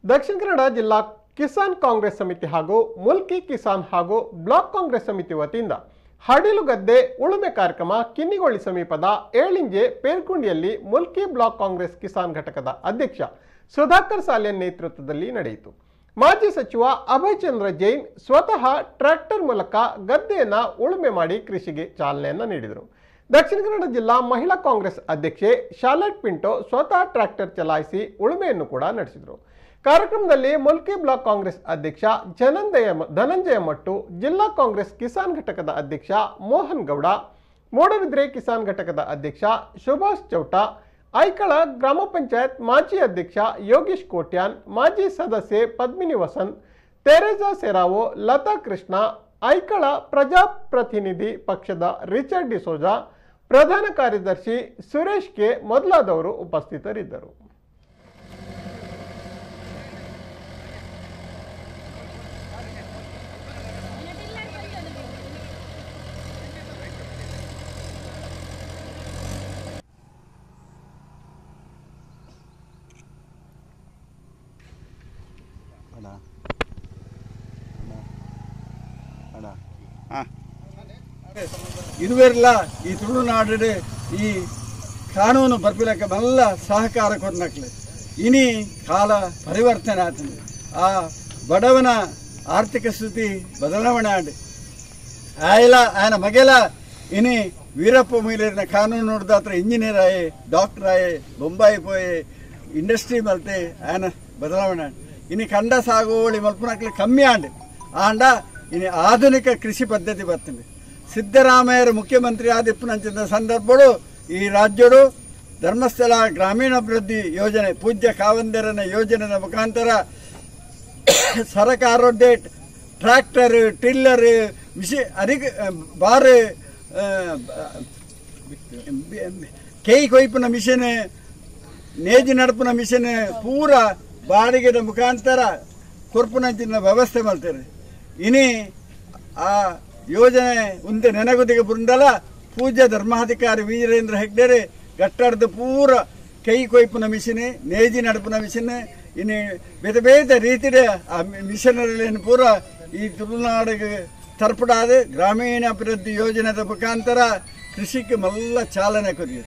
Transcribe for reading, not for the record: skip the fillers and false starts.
ದಕ್ಷಿಣ ಕನ್ನಡ ಜಿಲ್ಲಾ ಕಿಸಾನ್ ಕಾಂಗ್ರೆಸ್ ಸಮಿತಿ ಹಾಗೂ ಮುಲ್ಕಿ ಕಿಸಾನ್ ಹಾಗೂ ಬ್ಲಾಕ್ ಕಾಂಗ್ರೆಸ್ ಸಮಿತಿ ವತಿಯಿಂದ ಹಡಿಲುಗದ್ದೆ ಉಳುಮೆ ಕಾರ್ಯಕ್ರಮ ಕಿನ್ನಿಗೋಳಿ ಸಮೀಪದ ಏಳಿಂಜೆ ಪೇರ್ಗುಂಡಿಯಲ್ಲಿ ಮುಲ್ಕಿ ಬ್ಲಾಕ್ ಕಾಂಗ್ರೆಸ್ ಕಿಸಾನ್ ಘಟಕದ ಅಧ್ಯಕ್ಷ ಸುಧಾಕರ್ ಸಾಲಿಯನ್ ನೇತೃತ್ವದಲ್ಲಿ ನಡೆಯಿತು. ಮಾಜಿ ಸಚಿವ ಅಭಯ್ ಚಂದ್ರ ಜೈನ್ ಸ್ವತಃ ಟ್ರ್ಯಾಕ್ಟರ್ ಮೂಲಕ ಗದ್ದೆಯನ್ನು ಉಳುಮೆ ಮಾಡಿ ಕೃಷಿಗೆ ಚಾಲನೆಯನ್ನು ನೀಡಿದರು. ದಕ್ಷಿಣ ಕನ್ನಡ ಜಿಲ್ಲಾ ಮಹಿಳಾ ಕಾಂಗ್ರೆಸ್ ಅಧ್ಯಕ್ಷೆ ಶಾಲೆಟ್ ಪಿಂಟೋ ಸ್ವತಃ ಟ್ರ್ಯಾಕ್ಟರ್ ಚಲಾಯಿಸಿ ಉಳುಮೆಯನ್ನು ಕೂಡ ನಡೆಸಿದರು. ಕಾರ್ಯಕ್ರಮದಲ್ಲಿ ಮುಲ್ಕಿ ಬ್ಲಾಕ್ ಕಾಂಗ್ರೆಸ್ ಅಧ್ಯಕ್ಷ ಧನಂಜಯ ಮಟ್ಟು, ಜಿಲ್ಲಾ ಕಾಂಗ್ರೆಸ್ ಕಿಸಾನ್ ಘಟಕದ ಅಧ್ಯಕ್ಷ ಮೋಹನ್ ಗೌಡ, ಮೂಡಬಿದ್ರೆ ಕಿಸಾನ್ ಘಟಕದ ಅಧ್ಯಕ್ಷ ಸುಭಾಷ್ ಚೌಟ, ಐಕಳ ಗ್ರಾಮ ಪಂಚಾಯತ್ ಮಾಜಿ ಅಧ್ಯಕ್ಷ ಯೋಗೇಶ್ ಕೋಟ್ಯಾನ್, ಮಾಜಿ ಸದಸ್ಯೆ ಪದ್ಮಿನಿ ವಸಂತ್, ತೆರೇಜಾ ಸೆರಾವೋ, ಲತಾ ಕೃಷ್ಣ, ಐಕಳ ಪ್ರಜಾಪ್ರತಿನಿಧಿ ಪಕ್ಷದ ರಿಚರ್ಡ್ ಡಿಸೋಜಾ, ಪ್ರಧಾನ ಕಾರ್ಯದರ್ಶಿ ಸುರೇಶ್ ಕೆ ಮೊದಲಾದವರು ಉಪಸ್ಥಿತರಿದ್ದರು. ಇದುವರೆಲ್ಲ ಈ ತುಳುನಾಡು ಈ ಕಾನೂನು ಬರ್ಪಿಲಕ್ಕೆ ಮಲ್ಲ ಸಹಕಾರ ಕೊರ್ನಕ್ಲೆ ಇನಿ ಕಾಲ ಪರಿವರ್ತನೆ ಆತಂದೆ. ಆ ಬಡವನ ಆರ್ಥಿಕ ಸ್ಥಿತಿ ಬದಲಾವಣೆ ಆಂಡ್ ಆಯಲ ಆಯನ ಮಗೆಲ ಇನಿ ವೀರಪ್ಪ ಮೊಯ್ಲಿಯರ್ನ ಕಾನೂನು ನೋಡಿದಾತ್ರ ಇಂಜಿನಿಯರ್ ಆಯೆ, ಡಾಕ್ಟರ್ ಆಯೆ, ಬೊಂಬಾಯಿ ಪೋಯೆ, ಇಂಡಸ್ಟ್ರಿ ಮಲ್ತೆ ಆಯನ ಬದಲಾವಣೆ ಆಂಡ್. ಇನಿ ಕಂಡ ಸಾಗುವಳಿ ಮಲ್ಪನಕ್ಲೆ ಕಮ್ಮಿ ಆಂಡ್. ಆಂಡ ಇನಿ ಆಧುನಿಕ ಕೃಷಿ ಪದ್ಧತಿ ಬರ್ತದೆ. ಸಿದ್ದರಾಮಯ್ಯರು ಮುಖ್ಯಮಂತ್ರಿ ಆದಿಪ್ಪನಂಚಿನ ಸಂದರ್ಭಡು ಈ ರಾಜ್ಯಡು ಧರ್ಮಸ್ಥಳ ಗ್ರಾಮೀಣಾಭಿವೃದ್ಧಿ ಯೋಜನೆ ಪೂಜ್ಯ ಕಾವಂದರನ ಯೋಜನೆಯ ಮುಖಾಂತರ ಸರಕಾರದ್ದೇ ಟ್ರ್ಯಾಕ್ಟರ್, ಟಿಲ್ಲರ್, ಮಿಷಿ ಅರಿಗ ಬಾರು, ಕೈ ಕೊಯ್ಪಿನ ಮಿಷನ್, ನೇಜಿ ನಡಪಿನ ಮಿಷನ್ ಪೂರ ಬಾಡಿಗೆದ ಮುಖಾಂತರ ಕೊರ್ಪುನಂಚಿನ ವ್ಯವಸ್ಥೆ ಮಾಡ್ತಾರೆ. ಇನಿ ಆ ಯೋಜನೆ ಉಂದೆ ನೆನಗುದಿಗೆ ಬುಂಡಲ ಪೂಜ್ಯ ಧರ್ಮಾಧಿಕಾರಿ ವೀರೇಂದ್ರ ಹೆಗ್ಡೆರೆ ಗಟ್ಟರ್ದು ಪೂರ ಕೈ ಕೊಯ್ಪಿನ ಮಿಷಿನ್, ನೇಜಿ ನಡಪಿನ ಮಿಷಿನ್, ಇನ್ನು ಬೇರೆ ಬೇರೆ ರೀತಿಯ ಆ ಮಿಷನರಲ್ಲಿ ಪೂರ ಈ ತುಳುನಾಡಿಗೆ ತರ್ಪಡಾದ ಗ್ರಾಮೀಣಾಭಿವೃದ್ಧಿ ಯೋಜನೆದ ಮುಖಾಂತರ ಕೃಷಿಗೆ ಮಲ್ಲ ಚಾಲನೆ ಕೊರಿಯದು.